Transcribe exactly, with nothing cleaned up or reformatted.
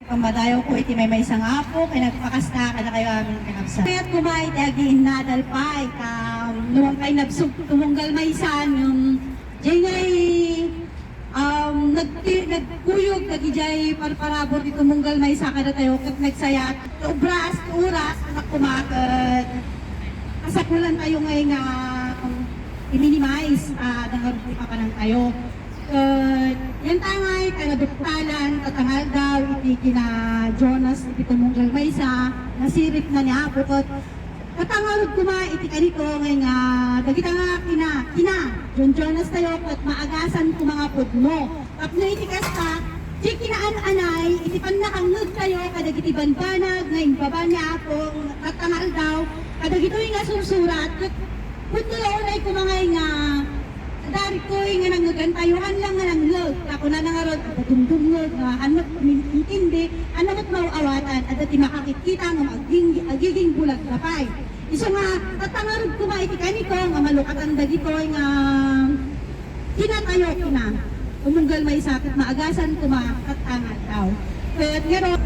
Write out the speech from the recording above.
Pamadayawko iti maymaysa nga Apo, ken agpakasta kadakayo amin, kakabsat. Ket koma iti agiinnadal pay, ta, um, numan pay nabsog tumunggal maysa, ngem, diay ngay, um, nagti-, nagkuyog dagidiay parparabur ti tumunggal maysa kadatayo, ket nagsayat ti obras, ti oras, anak koma, ket kasapulantayo ngay nga, um, i-minimize, ah, dangan ti papanantayo. Ket, yanta ngay, kaduktalan, tatangaldaw, iti kina Jonas, iti tumunggal maysa, nasiripna ni Apo, ket, katangarud koma, iti kanito, ngay nga, dagita nga kina, kina, John Jonas tayo, ket maagasan koma nga pudno. Tapno iti kasta, di kinaan-anay, iti pannakangngegtayo, kadagiti banbanag, nga imbaba ni Apo, tatangaldaw, kadagitoy nga sursurat, ket, pudno la unay koma ngay nga, Daritoy nga nangngegantayo, haan lang nga nangngeg. Ta kunana ngarud, adda dumdumngeg, nga haan met intindi, haan met maaw-awatan, adda ti makakitkita nga aging-, agiging bulagda pay. Isu nga, tatta ngarud koma iti kanito nga malukatan dagitoy nga kinatayo kina. Tumunggal maysa ket maagasan koma, tatta nga aldaw. Ket ngarud,